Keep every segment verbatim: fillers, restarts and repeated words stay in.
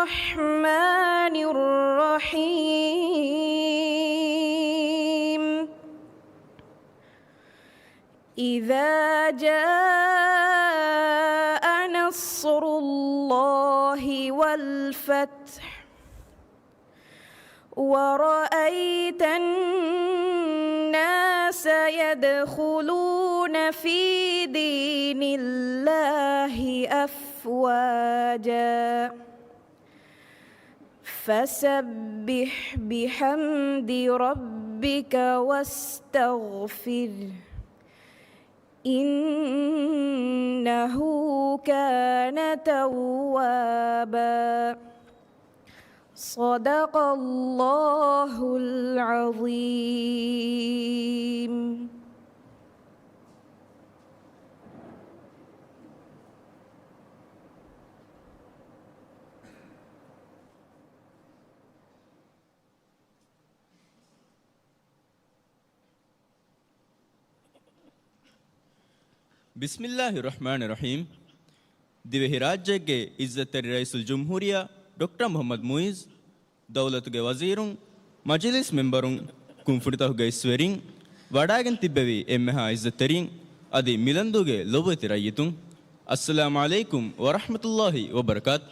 الرحمن الرحيم. إذا جاء نصر الله والفتح ورأيت الناس يدخلون في دين الله أفواجا فسبح بحمد ربك واستغفره إنه كان توابا. صدق الله العظيم. ބިސްމިއްލާހި ރަޙްމާނި ރަޙީމް. ދިވެހިރާއްޖޭގެ އިއްޒަތްތެރި ރައީސުލްޖުމްހޫރިއްޔާ ޑޮކްޓަރ މުޙައްމަދު މުޢިއްޒު، ދައުލަތުގެ ވަޒީރުން، މަޖިލިސް މެމްބަރުން، ކުންފުނިތަކުގެ އިސްވެރިން، ވަޑައިގެން ތިއްބެވި އެންމެހާ އިއްޒަތްތެރިން، އަދި މިލަންދޫގެ ލޮބުވެތި ރައްޔިތުން، އައްސަލާމު ޢަލައިކުމް ވަރަޙްމަތުﷲ ވަބަރަކާތު.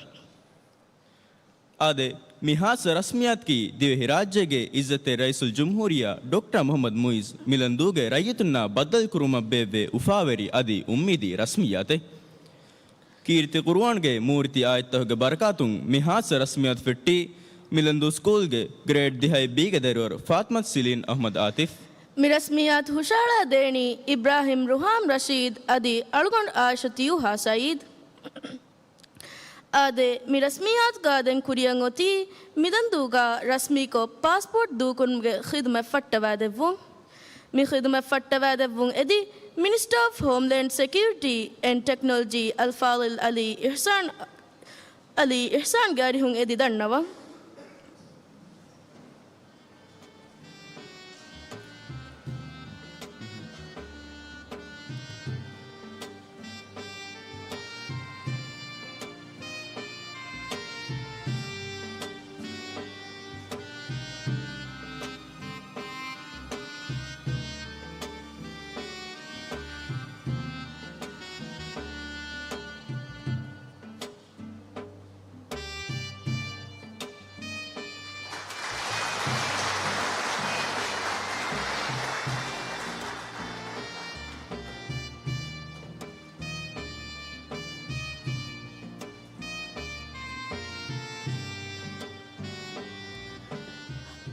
އާދެ، މި ހާއްސަ ރަސްމިއްޔާތަކީ ދިވެހިރާއްޖޭގެ އިއްޒަތްތެރި ރައީސުލްޖުމްހޫރިއްޔާ ޑޮކްޓަރ މުޙައްމަދު މުޢިއްޒު މިލަންދޫގެ ރައްޔިތުންނާ ބައްދަލުކުރުމަށް ބޭއްވޭ އުފާވެރި އަދި އުއްމީދީ ރަސްމިއްޔާތެއް. ކީރިތި ޤުރުއާންގެ މޫރިތި އާޔަތްތަކުގެ ބަރަކާތުން މި ހާއްސަ ރަސްމިއްޔާތު ފެއްޓީ، މިލަންދޫ ސްކޫލްގެ ގްރޭޑް ދިހައެއް ބީގެ ދަރިވަރު ފާތިމަތު ސިލީން އަޙްމަދު އާތިފް. މި ރަސްމިއްޔާތު ހުށަހަޅާ ދޭނީ އިބްރާހިމް ރުހާމް ރަޝީދް އަދި އަޅުގަނޑު އާއިޝަ ތިޔޫހާ ސައީދް. އާދެ، މި ރަސްމިއްޔާތުގަ ދެން ކުރިއަށް އޮތީ މިލަންދޫގަ ރަސްމީކޮށް ޕާސްޕޯޓް ދޫކުރުމުގެ ޚިދުމަތް ފައްޓަވާދެއްވުން. މި ޚިދުމަތް ފައްޓަވާދެއްވުން އެދި މިނިސްޓަރ އޮފް ހޯމްލޭންޑް ސެކިއުރިޓީ އެންޑް ޓެކްނޮލޮޖީ އަލްފާޟިލް އަލީ އިޙްސާން، އަލީ އިޙްސާންގެ އަރިހުން އެދި ދަންނަވަން.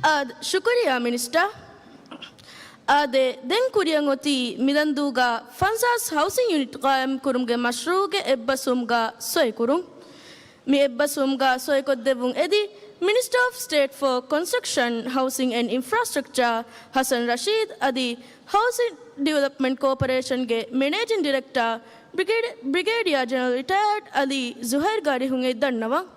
އާދެ، ޝުކުރިއްޔާ މިނިސްޓަރ. އާދެ، ދެން ކުރިއަށް އޮތީ މިލަންދޫގަ ފަންސާސް ހައުސިން ޔުނިޓް ޤާއިމް ކުރުމުގެ މަޝްރޫޢުގެ އެއްބަސްވުމުގަ ސޮއިކުރުން. މި އެއްބަސްވުމުގަ ސޮއިކޮށްދެއްވުން އެދި މިނިސްޓަރ އޮފް ސްޓޭޓް ފޯ ކޮންސްޓްރަކްޝަން، ހައުސިން އެންޑް އިންފްރާސްޓްރަކްޗާ ޙަސަން ރަޝީދް އަދި ހައުސިން ޑިވެލޮޕްމަންޓް ކޯޕަރޭޝަންގެ މެނޭޖިން ޑިރެކްޓާ ބްރިގޭޑި-، ބްރިގޭޑިއާ ޖެނެރަލް ރިޓަޔާޑް އަލީ ޒުހައިރްގެ އަރިހުން އެދި ދަންނަވަން.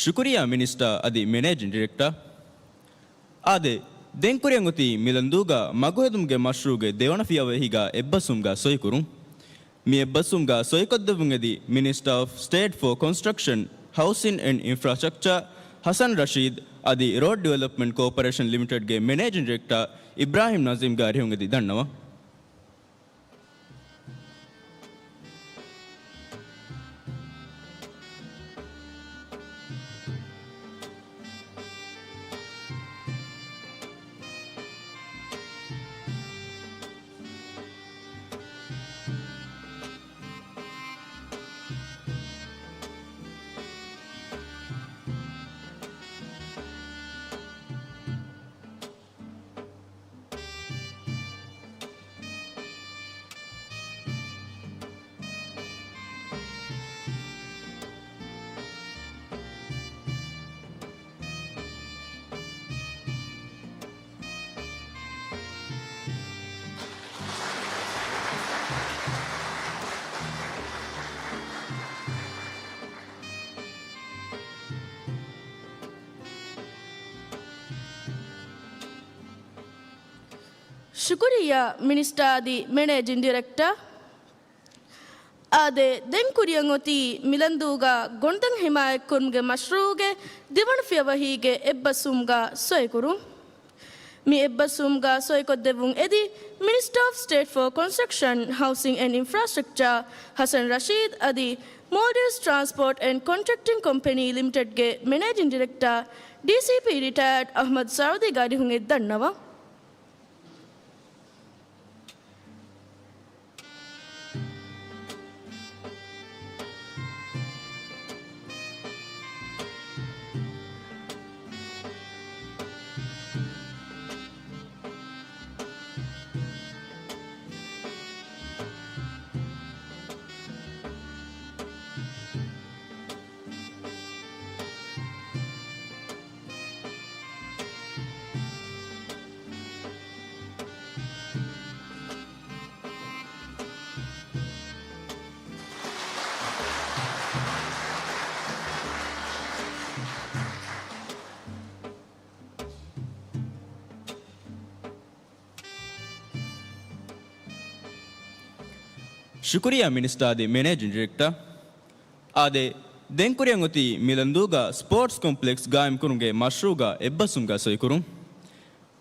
ޝުކުރިއްޔާ މިނިސްޓަރ އަދި މެނޭޖިން ޑިރެކްޓަރ. އާދެ، ދެން ކުރިއަށް އޮތީ މިލަންދޫގަ މަގުހެދުމުގެ މަޝްރޫޢުގެ ދެވަނަ ފިޔަވައިގަ އެއްބަސްވުމުގަ ސޮއިކުރުން. މި އެއްބަސްވުމުގަ ސޮއިކޮށްދެއްވުން އެދި މިނިސްޓަރ އޮފް ސްޓޭޓް ފޯ ކޮންސްޓްރަކްޝަން، ހައުސިން އެންޑް އިންފްރާސްޓްރަކްޗާ ޙަސަން ރަޝީދް އަދި ރޯޑް ޑިވެލޮޕްމަންޓް ކޯޕަރޭޝަން ލިމިޓެޑްގެ މެނޭޖިން ޑިރެކްޓާ އިބްރާހިމް ނަޒީމްގެ އަރިހުން އެދި ދަންނަވަން. ޝުކުރިއްޔާ މިނިސްޓާ އަދި މެނޭޖިން ޑިރެކްޓަރ. އާދެ، ދެން ކުރިއަށް އޮތީ މިލަންދޫގަ ގޮނޑިތައް ހިމާޔަތްކުރުމުގެ މަޝްރޫޢުގެ ދިވަނަ ފިޔަވަހީގެ އެއްބަސްވުމުގަ ސޮއިކުރުން. މި އެއްބަސްވުމުގަ ސޮއިކޮށްދެއްވުން އެދި މިނިސްޓަރ އޮފް ސްޓޭޓް ފޯ ކޮންސްޓްރަކްޝަން، ހައުސިން އެންޑް އިންފްރާސްޓްރަކްޗާ ހަސަން ރަޝީދު އަދި މޯލްޑިވްސް ޓްރާންސްޕޯޓް އެންޑް ކޮންޓްރެކްޓިން ކޮމްޕެނީ ލިމިޓެޑްގެ މެނޭޖިން ޑިރެކްޓަރ، ޑީސީޕީ ރިޓަޔާޑް އަޙްމަދު ސަޢޫދީގެ އަރިހުން އެއް ދަންނަވަން. ޝުކުރިއްޔާ މިނިސްޓާ އަދި މެނޭޖިން ޑިރެކްޓަރ. އާދެ، ދެން ކުރިއަށް އޮތީ މިލަންދޫގަ ސްޕޯޓްސް ކޮމްޕްލެކްސް ގާއިމްކުރުމުގެ މަޝްރޫޢުގަ އެއްބަސްވުމުގަ ސޮއިކުރުން.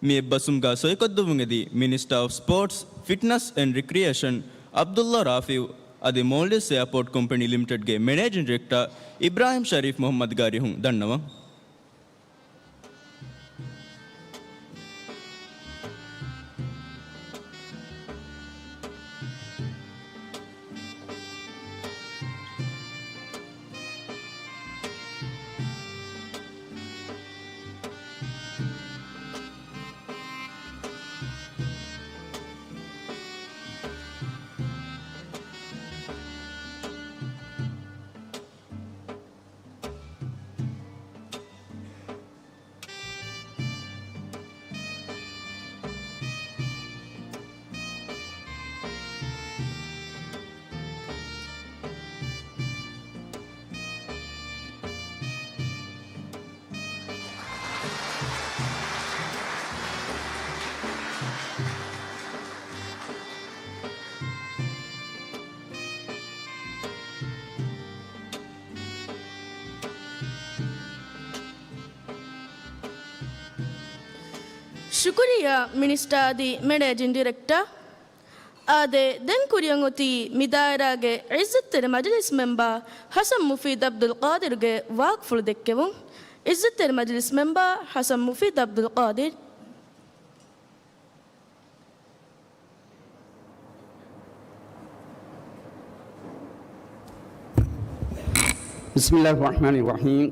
މި އެއްބަސްވުމުގަ ސޮއިކޮށްދެއްވުން އެދި މިނިސްޓަރ އޮފް ސްޕޯޓްސް، ފިޓްނަސް އެންޑް ރިކްރިއޭޝަން ޢަބްދުﷲ ރާފިޢު އަދި މޯލްޑިވްސް އެއާޕޯޓް ކޮމްޕެނީ ލިމިޓެޑްގެ މެނޭޖިން ޑިރެކްޓަރ އިބްރާހިމް ޝަރީފް މުޙައްމަދުގެ އަރިހުން ދަންނަވަން. ޝުކުރިއްޔާ މިނިސްޓާ އަދި މެނޭޖިން ޑިރެކްޓަރ. އާދެ، ދެން ކުރިއަށް އޮތީ މި ދާއިރާގެ ޢިއްޒަތްތެރި މަޖިލިސް މެމްބާ ޙަސަން މުފީދު ޢަބްދުލް ޤާދިރުގެ ވާހަކަފުޅު ދެއްކެވުން. ޢިއްޒަތްތެރި މަޖިލިސް މެމްބާ ޙަސަން މުފީދު ޢަބްދުލް ޤާދިރު. ބިސްމިއްލާހި ރަޙްމާނި ރަޙީމް.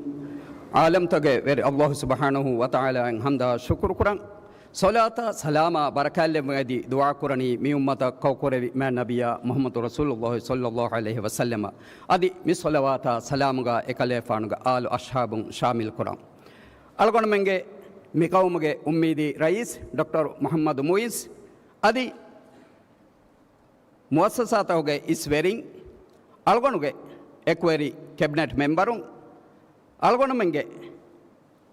ޢާލަމްތަކުގެ ވެރި ﷲ ސުބްޙާނަހޫ ވަތަޢާލާއަށް ޙަމްދާ ޝުކުރު ކުރަން، ޞަލާތާ ސަލާމާ ބަރަކާތްލެއްވުން އެދި ދުޢާ ކުރަނީ މި އުއްމަތަށް ކައުކުރެއްވި މާތް ނަބިއްޔާ މުޙައްމަދު ރަސޫލުﷲ ޞައްލަﷲ ޢަލައިހި ވަސައްލަމަ އަދި މި ޞަލަވާތާ ސަލާމުގަ އެކަލޭފާނުގެ އާލު އަޞްޙާބުން ޝާމިލް ކުރަން. އަޅުގަނޑުމެންގެ މި ޤައުމުގެ އުއްމީދީ ރައީސް ޑޮކްޓަރ މުޙައްމަދު މުޢިއްޒު އަދި މުއައްސަސާތަކުގެ އިސް ވެރިން، އަޅުގަނޑުގެ އެކުވެރި ކެބިނެޓް މެމްބަރުން، އަޅުގަނޑުމެންގެ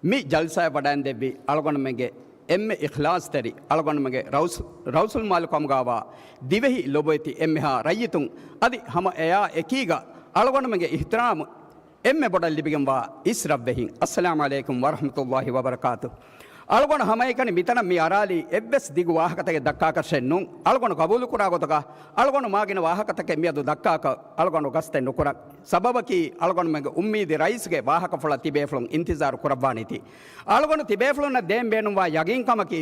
މި ޖަލްސާއަށް ވަޑައިންދެއްވި އަޅުގަނޑުމެންގެ އެންމެ އިޚްލާޞްތެރި، އަޅުގަނޑުމެންގެ ރައުސް-، ރައުސުލް މާލު ކަމުގާވާ ދިވެހި ލޮބުވެތި އެންމެހާ ރައްޔިތުން އަދި ހަމަ އެއާ އެކީގަ އަޅުގަނޑުމެންގެ އިޙްތިރާމު އެންމެ ބޮޑަށް ލިބިގެންވާ އިސް ރަށްވެހިން، އައްސަލާމު ޢަލައިކުމް ވަރަޙްމަތުﷲ ވަބަރަކާތު. އަޅުގަނޑު ހަމައެކަނި މިތަނަށް މި އަރާލީ އެއްވެސް ދިގު ވާހަކަތަކެއް ދައްކާކަށެއް ނޫން. އަޅުގަނޑު ޤަބޫލުކުރާ ގޮތަކަށް އަޅުގަނޑު މާގިނަ ވާހަކަތަކެއް މިއަދު ދައްކާކަށް އަޅުގަނޑު ގަސްތެއް ނުކުރަން. ސަބަބަކީ އަޅުގަނޑުމެންގެ އުއްމީދި ރައީސްގެ ވާހަކަފުޅަށް ތިބޭފުޅުން އިންތިޒާރު ކުރައްވާނީތީ. އަޅުގަނޑު ތިބޭފުޅުންނަށް ދޭން ބޭނުންވާ ޔަގީންކަމަކީ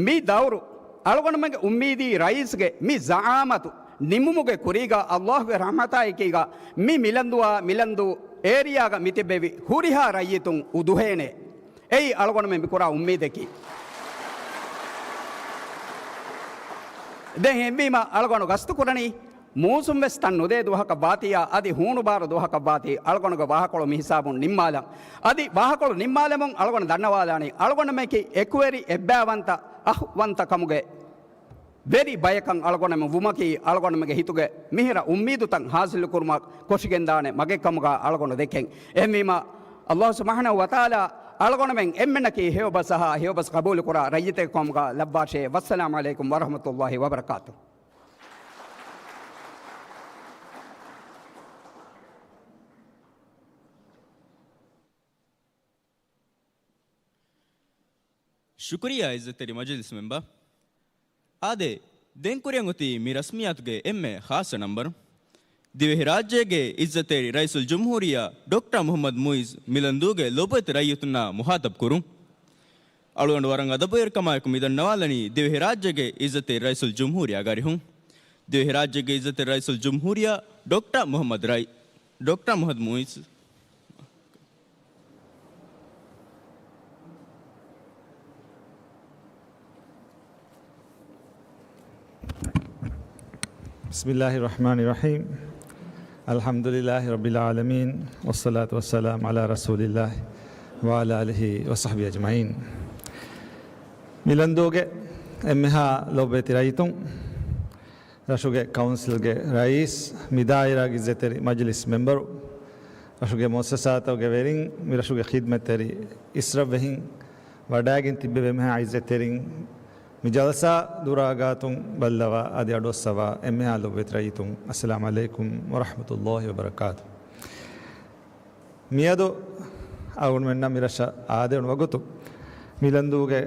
މި ދައުރު އަޅުގަނޑުމެންގެ އުއްމީދީ ރައީސްގެ މި ޒަޢާމަތު ނިމުމުގެ ކުރީގަ ﷲގެ ރަޙްމަތާއެކީގަ މި މިލަންދުއާ މިލަންދޫ އޭރިއާގަ މިތިއްބެވި ހުރިހާ ރައްޔިތުން އުދުހޭނެ. އެއީ އަޅުގަނޑުމެން މިކުރާ އުއްމީދަކީ. ދެން އެހެންވީމަ އަޅުގަނޑު ގަސްތު ކުރަނީ މޫސުން ވެސް ތަން ނުދޭ ދުވަހަކަށް ވާތީއާ އަދި ހޫނުބާރު ދުވަހަކަށް ވާތީ އަޅުގަނޑުގެ ވާހަކަކޮޅު މިހިސާބުން ނިންމާލަން. އަދި ވާހަކަކޮޅު ނިންމާލަމުން އަޅުގަނޑު ދަންނަވާލާނީ އަޅުގަނޑުމެންކީ އެކުވެރި އެއްބައިވަންތަ އަޚްވަންތަ ކަމުގެ ވެރި ބަޔަކަށް އަޅުގަނޑުމެން ވުމަކީ އަޅުގަނޑުމެންގެ ހިތުގެ މިހިރަ އުއްމީދުތައް ޙާޞިލުކުރުމަށް ކޮށިގެންދާނެ މަގެއްކަމުގަ އަޅުގަނޑު ދެކެން. އެހެންވީމަ ﷲ ސުބްޙާނަހޫ ވަތަޢާލާ އަޅުގަނޑުމެން އެންމެންނަކީ ހެޔޮބަސް އަހާ، ހެޔޮބަސް ޤަބޫލުކުރާ ރައްޔިތެއް ކަމުގަ ލައްވާށޭ. ވައްސަލާމް ޢަލައިކުމް ވަރަޙްމަތުﷲި ވަބަރަކާތުހު. ޝުކުރިއްޔާ ޢިއްޒަތްތެރި މަޖިލިސް މެމްބަރ. އާދެ، ދެން ކުރިއަށް އޮތީ މި ރަސްމިއްޔާތުގެ އެންމެ ޚާއްޞަ ނަންބަރު. ދިވެހިރާއްޖޭގެ ޢިއްޒަތްތެރި ރައީސުލްޖުމްހޫރިއްޔާ ޑޮކްޓަރ މުޙައްމަދު މުޢިއްޒު މިލަންދޫގެ ލޮބުވެތި ރައްޔިތުންނާ މުޚާޠަބު ކުރުން. އަޅުގަނޑު ވަރަށް އަދަބުވެރިކަމާއެކު މިދަންނަވާލަނީ ދިވެހިރާއްޖޭގެ ޢިއްޒަތްތެރި ރައީސުލްޖުމްހޫރިއްޔާގެ އަރިހުން. ދިވެހިރާއްޖޭގެ ޢިއްޒަތްތެރި ރައީސުލްޖުމްހޫރިއްޔާ ޑޮކްޓަރ މުޙައްމަދު ރައީ-، ޑޮކްޓަރ މުޙައްމަދު މުޢިއްޒު. بسم الله الرحمن الرحيم. الحمد لله رب العالمين، والصلاة والسلام على رسول الله وعلى آله وصحبه أجمعين. މިލަންދޫގެ އެންމެހާ ލޮބުވެތި ރައްޔިތުން، ރަށުގެ ކައުންސިލްގެ ރައީސް، މި ދާއިރާގެ ޢިއްޒަތްތެރި މަޖިލިސް މެމްބަރު، ރަށުގެ މުއައްސަސާތަކުގެ ވެރިން، މި ރަށުގެ ޚިދްމަތްތެރި އިސްރަށްވެހިން، ވަޑައިގެން ތިއްބެވި އެންމެހާ ޢިއްޒަތްތެރިން، މި ޖަލްސާ ދުރާ ގާތުން ބައްލަވާ އަދި އަޑުއައްސަވާ އެންމެހާ ލޮބުވެތި ރައްޔިތުން، އައްސަލާމް ޢަލައިކުމް ވަރަޙްމަތުﷲި ވަބަރަކާތުހު. މިއަދު އަޅުގަނޑުމެންނަށް މިރަށަށް އާދެވުނު ވަގުތު، މިލަންދޫގެ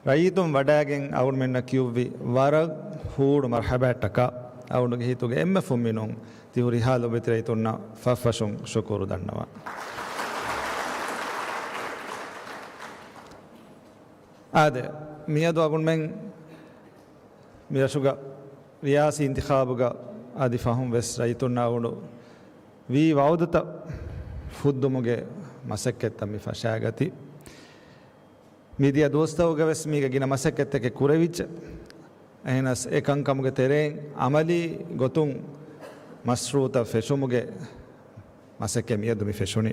ރައްޔިތުން ވަޑައިގެން އަޅުގަނޑުމެންނަށް ކިޔުއްވި ވަރަށް ހޫޅު މަރްޙަބާއަށްޓަކާ، އަޅުގަނޑުގެ ހިތުގެ އެންމެ ފުންމިނުން ތި ހުރިހާ ލޮބުވެތި ރައްޔިތުންނަށް ފަށްފަށުން ޝުކުރު ދަންނަވަން. އާދެ، މިއަދު އަޅުގަނޑުމެން މިރަށުގަ ރިޔާސީ އިންތިޚާބުގަ އަދި ފަހުން ވެސް ރައްޔިތުންނާ އުޑު ވީ ވަޢުދުތައް ފުއްދުމުގެ މަސައްކަތްތައް މި ފަށާގަތީ. މިދިޔަ ދުވަސްތަކުގަ ވެސް މީގަ ގިނަ މަސައްކަތްތަކެއް ކުރެވިއްޖެ. އެހެނަސް އެ ކަންކަމުގެ ތެރެއިން ޢަމަލީ ގޮތުން މަޝްރޫޢުތައް ފެށުމުގެ މަސައްކަތް މިއަދު މި ފެށުނީ.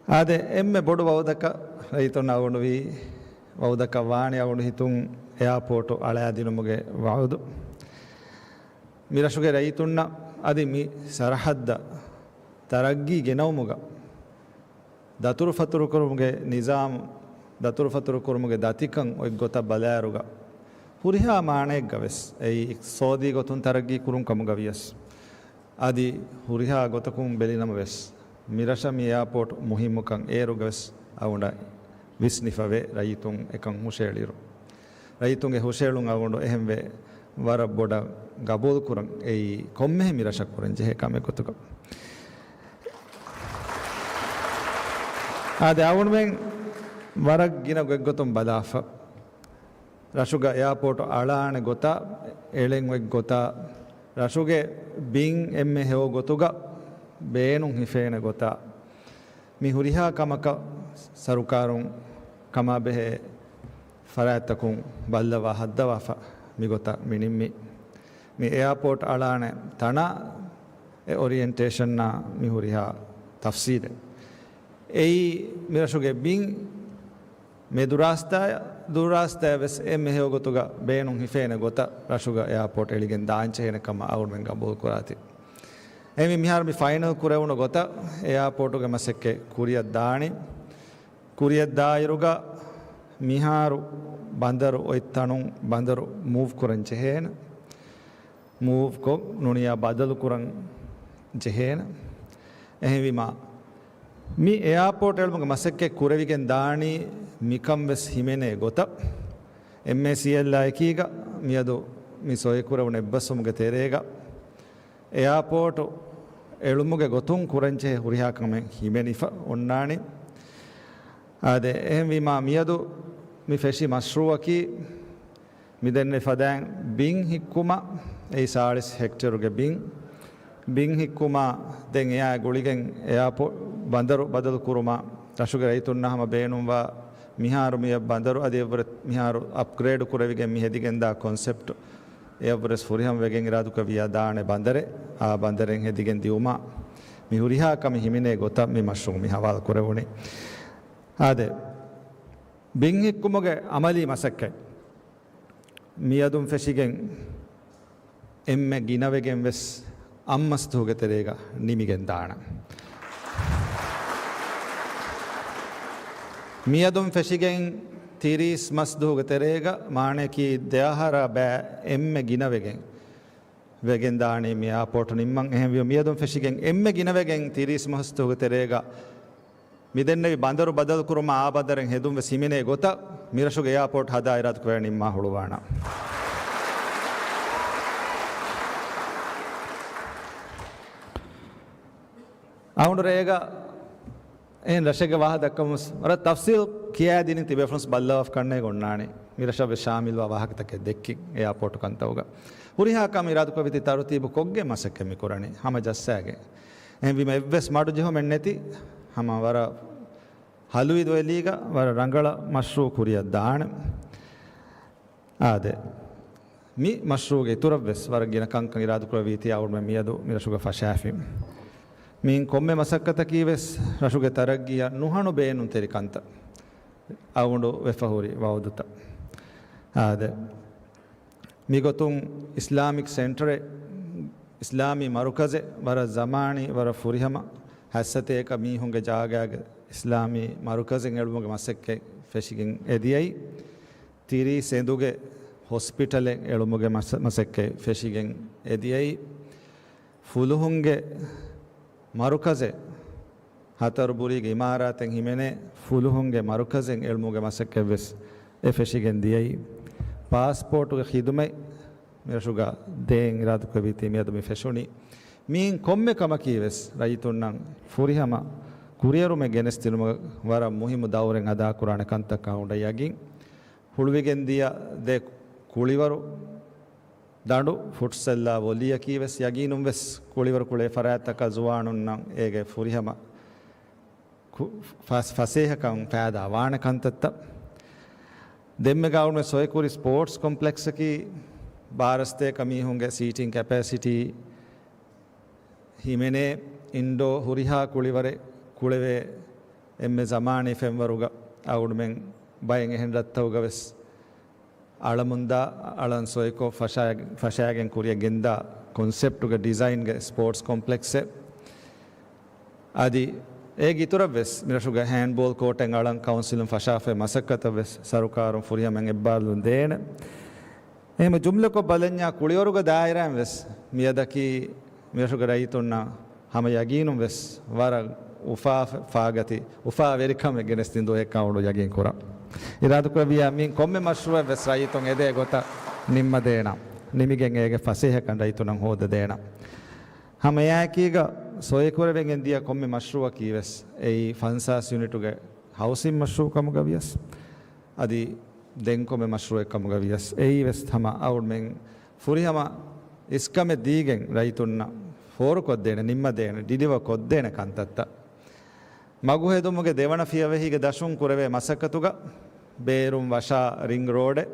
އާދެ، އެންމެ ބޮޑު ވަޢުދަކަށް ރައްޔިތުންނަށް އަޅުގަނޑު ވީ، ވަޢުދަކަށް ވާނީ އަޅުގަނޑު ހިތުން އެއާޕޯޓު އަޅާދިނުމުގެ ވަޢުދު. މި ރަށުގެ ރައްޔިތުންނަށް އަދި މި ސަރަޙައްދަށް ތަރައްގީ ގެނައުމުގަ ދަތުރުފަތުރުކުރުމުގެ ނިޒާމު، ދަތުރުފަތުރުކުރުމުގެ ދަތިކަން އޮތްގޮތަށް ބަލާއިރުގަ، ހުރިހާ މާނައެއްގަ ވެސް، އެއީ އިޤްތިޞާދީ ގޮތުން ތަރައްގީ ކުރުން ކަމުގަ ވިޔަސް، އަދި ހުރިހާ ގޮތަކުން ބެލިނަމަ ވެސް، މިރަށަށް މި އެއާޕޯޓް މުހިއްމުކަން އޭރުގަ ވެސް އަޅުގަނޑަށް ވިސްނިފަވޭ، ރައްޔިތުން އެކަން ހުށައެޅިއިރު. ރައްޔިތުންގެ ހުށައެޅުން އަޅުގަނޑު އެހެންވެ ވަރަށް ބޮޑަށް ގަބޫލުކުރަން. އެއީ ކޮންމެހެން މި ރަށަށް ކުރަން ޖެހޭ ކަމެއް ގޮތުގަ. އާދެ، އަޅުގަނޑުމެން ވަރަށް ގިނަ ގޮތްގޮތުން ބަލާފަ. ރަށުގަ އެއާޕޯޓު އަޅާނެ ގޮތާ، އެޅެން އޮތް ގޮތާ، ރަށުގެ ބިން އެންމެ ހެޔޮ ގޮތުގަ ބޭނުން ހިފޭނެ ގޮތާ، މި ހުރިހާ ކަމަކަށް ސަރުކާރުން ކަމާބެހޭ ފަރާތްތަކުން ބައްލަވާ ހައްދަވާފަ މިގޮތަށް މި ނިންމީ. މި އެއާޕޯޓް އަޅާނެ ތަނާ އެ އޮރިއެންޓޭޝަންއާ މި ހުރިހާ ތަފްސީލެއް. އެއީ މިރަށުގެ ބިން މެދުރާސްތާއަށް ދުރުރާސްތާއަށް ވެސް އެންމެ ހެޔޮ ގޮތުގަ ބޭނުން ހިފޭނެ ގޮތަށް ރަށުގަ އެއާޕޯޓް އެޅިގެން ދާންޖެހޭނެ ކަމަށް އަޅުގަނޑުމެން ގަބޫލު ކުރާތި. އެހެންވީ މިހާރު މި ފައިނަލް ކުރެވުނު ގޮތަށް އެއާޕޯޓުގެ މަސައްކަތް ކުރިއަށް ދާނީ. ކުރިއަށް ދާއިރުގަ މިހާރު ބަނދަރު އޮތް ތަނުން ބަނދަރު މޫވް ކުރަން ޖެހޭނެ. މޫވްކޮށް ނޫނިޔާ ބަދަލުކުރަން ޖެހޭނެ. އެހެންވީމާ، މި އެއާޕޯޓް އެޅުމުގެ މަސައްކަތް ކުރެވިގެން ދާނީ މިކަން ވެސް ހިމެނޭ ގޮތަށް. އެމްއޭސީއެލްއާ އެކީގަ މިއަދު މި ސޮއިކުރެވުނު އެއްބަސްވުމުގެ ތެރޭގަ އެއާޕޯޓު އެޅުމުގެ ގޮތުން ކުރަންޖެހޭ ހުރިހާ ކަމެއް ހިމެނިފަ އޮންނާނީ. އާދެ، އެހެންވީމާ، މިއަދު މި ފެށި މަޝްރޫއަކީ މިދެންނެވި ފަދައިން ބިން ހިއްކުމަށް، އެއީ ސާޅީސް ހެކްޓޭރުގެ ބިން، ބިން ހިއްކުމާ، ދެން އެއާ ގުޅިގެން އެއާޕޯ-، ބަނދަރު ބަދަލު ކުރުމަށް، ރަށުގެ ރައްޔިތުންނާ ހަމަ ބޭނުންވާ މިހާރު މިއަށް ބަނދަރު އަދި އެއަށްވުރެ މިހާރު އަޕްގްރޭޑް ކުރެވިގެން މި ހެދިގެންދާ ކޮންސެޕްޓް އެއަށްވުރެސް ފުރިހަމަވެގެން އިރާދުކުރެއްވިޔާ ދާނެ ބަނދަރެއް، އާ ބަނދަރެއް ހެދިގެން ދިއުމަށް މި ހުރިހާ ކަމެއް ހިމެނޭ ގޮތަށް މި މަޝްރޫއު މި ހަވާލު ކުރެވުނީ. އާދެ، ބިން ހިއްކުމުގެ އަމަލީ މަސައްކަތް މިއަދުން ފެށިގެން އެންމެ ގިނަވެގެން ވެސް އަށް މަސް ދުވަހުގެ ތެރޭގަ ނިމިގެން ދާނެ. މިއަދުން ފެށިގެން ތިރީސް މަސްދުހުގެ ތެރޭގަ މާނަޔަކީ ދެއަހަރާ ބައި އެންމެ ގިނަވެގެން ވެގެން ދާނީ މި އެއާޕޯޓު ނިންމަން. އެހެންވީމަ މިއަދުން ފެށިގެން އެންމެ ގިނަވެގެން ތިރީސް މަސްދުހުގެ ތެރޭގަ މިދެންނެވި ބަނދަރު ބަދަލުކުރުމާ އާ ބަނދަރެއް ހެދުން ވެސް ހިމެނޭ ގޮތަށް މިރަށުގެ އެއާޕޯޓް ހަދާ އިރާދަކުރެވޭ ނިންމާ ހުޅުވާނަން. އަޅުގަނޑު ރޭގަ އެހެން ރަށެއްގެ ވާހަކަ ދައްކަމުން ވަރަށް ތަފްސީލް ކިޔާދިނިން ތިބޭފުޅުން ބައްލަވާފަ ކަންނޭނގެ އޮންނާނެ. މިރަށަށް ވެސް ޝާމިލްވާ ވާހަކަތަކެއް ދެއްކިން އެއާޕޯޓު ކަންތައުގަ. ހުރިހާ ކަމެއް އިރާދަކުރެއްވީތީ ތަރުތީބު ކޮށްގެން މަސައްކަތް މި ކުރަނީ ހަމަ ޖައްސާގެން. އެހެންވީމަ އެއްވެސް މަޑުޖެހުމެއް ނެތި ހަމަ ވަރަށް ހަލުވި ދުވެލީގަ ވަރަށް ރަނގަޅަށް މަޝްރޫއު ކުރިއަށް ދާނެ. އާދެ، މި މަޝްރޫއުގެ އިތުރަށް ވެސް ވަރަށް ގިނަ ކަންކަން އިރާދަކުރެއްވީތީ އަޅުގަނޑުމެން މިއަދު މިރަށުގަ ފަށާފި. މިއިން ކޮންމެ މަސައްކަތަކީ ވެސް ރަށުގެ ތަރައްގީއަށް ނުހަނު ބޭނުންތެރި ކަންތައް، އަޅުގަނޑު ވެފަ ހުރި ވައުދުތައް. އާދެ، މިގޮތުން އިސްލާމިކް ސެންޓަރެއް، އިސްލާމީ މަރުކަޒެއް، ވަރަށް ޒަމާނީ، ވަރަށް ފުރިހަމަ ހައްސަތޭކަ މީހުންގެ ޖާގައިގަ އިސްލާމީ މަރުކަޒެއް އެޅުމުގެ މަސައްކަތް ފެށިގެން އެދިޔައީ. ތިރީސް އެނދުގެ ހޮސްޕިޓަލެއް އެޅުމުގެ މަސަ-، މަސައްކަތް ފެށިގެން އެދިޔައީ. ފުލުހުންގެ މަރުކަޒެއް، ހަތަރު ބުރީގެ އިމާރާތެއް ހިމެނޭ ފުލުހުންގެ މަރުކަޒެއް އެޅުމުގެ މަސައްކަތް ވެސް އެ ފެށިގެން ދިޔައީ. ޕާސްޕޯޓުގެ ޚިދުމަތް މިރަށުގަ ދޭން އިރާދަކުރެއްވީތީ މިއަދު މި ފެށުނީ. މިއިން ކޮންމެ ކަމަކީ ވެސް ރައްޔިތުންނަށް ފުރިހަމަ ކުރިއެރުމެއް ގެނެސްދިނުމަށް ވަރަށް މުހިއްމު ދައުރެއް އަދާކުރާނެ ކަންތައް ކަމަށް އަޅުގަނޑަށް ޔަގީން. ހުޅުވިގެން ދިޔަ ދެ ކުޅިވަރު ދަނޑު ފުޓްސަލްއާ ވޮލީއަކީ ވެސް ޔަގީނުން ވެސް ކުޅިވަރު ކުޅޭ ފަރާތްތަކަށް ޒުވާނުންނަށް އޭގެ ފުރިހަމަ ކު-، ފަސް-، ފަސޭހަކަން ފައިދާ ވާނެ ކަންތައްތައް. ދެންމެ ގައުމެ ސޮއިކުރި ސްޕޯޓްސް ކޮމްޕްލެކްސަކީ ބާރަ ސަތޭކަ މީހުންގެ ސީޓިން ކެޕޭސިޓީ ހިމެނޭ އިންޑޯ ހުރިހާ ކުޅިވަރެއް ކުޅެވޭ އެންމެ ޒަމާނީ ފެންވަރުގަ އަޅުގަނޑުމެން ބައެއް އެހެން ރަށްތަކުގަ ވެސް އަޅަމުންދާ އަޅަން ސޮއިކޮށް ފަށާ-، ފަށާގެން ކުރިއަށް ގެންދާ ކޮންސެޕްޓުގެ ޑިޒައިންގެ ސްޕޯޓްސް ކޮމްޕްލެކްސެއް. އަދި އޭގެ އިތުރަށް ވެސް މިރަށުގަ ހޭންޑްބޯލް ކޯޓެއް އަޅަން ކައުންސިލުން ފަށާފައި މަސައްކަތަށް ވެސް ސަރުކާރުން ފުރިހަމައިން އެއްބާރުލުން ދޭނެ. އެހެން ޖުމްލަކޮށް ބަލަންޏާ ކުޅިވަރުގަ ދާއިރާއިން ވެސް މިއަދަކީ މިރަށުގެ ރައްޔިތުންނަށް ހަމަ ޔަގީނުން ވެސް ވަރަށް އުފާ ފާގަތި އުފާވެރިކަމެއް ގެނެސްދިން ދުވަހެއްކަން އަޅުގަނޑު ޔަގީން ކުރަން. އިރާދަކުރެއްވިއްޔާ މިއިން ކޮންމެ މަޝްރޫއެއް ވެސް ރައްޔިތުން އެދޭ ގޮތަށް ނިންމަދޭނަން. ނިމިގެން އޭގެ ފަސޭހަކަން ރައްޔިތުންނަށް ހޯދަދޭނަން. ހަމަ އެއާއެކީގަ ސޮއިކުރެވިގެން ދިޔަ ކޮންމެ މަޝްރޫއަކީ ވެސް އެއީ ފަންސާސް ޔުނިޓުގެ ހައުސިން މަޝްރޫއު ކަމުގަ ވިޔަސް، އަދި ދެން ކޮންމެ މަޝްރޫއެއް ކަމުގަ ވިޔަސް، އެއީ ވެސް ހަމަ އަޅުގަނޑުމެން ފުރިހަމަ އިސްކަމެއް ދީގެން ރައްޔިތުންނަށް ފޯރުކޮށްދޭނެ، ނިންމަދޭނެ، ޑިލިވަ ކޮށްދޭނެ ކަންތައްތައް. މަގު ހެދުމުގެ ދެވަނަ ފިޔަވަހީގެ ދަށުން ކުރެވޭ މަސައްކަތުގަ ބޭރުން ވަށާ ރިންގް ރޯޑެއް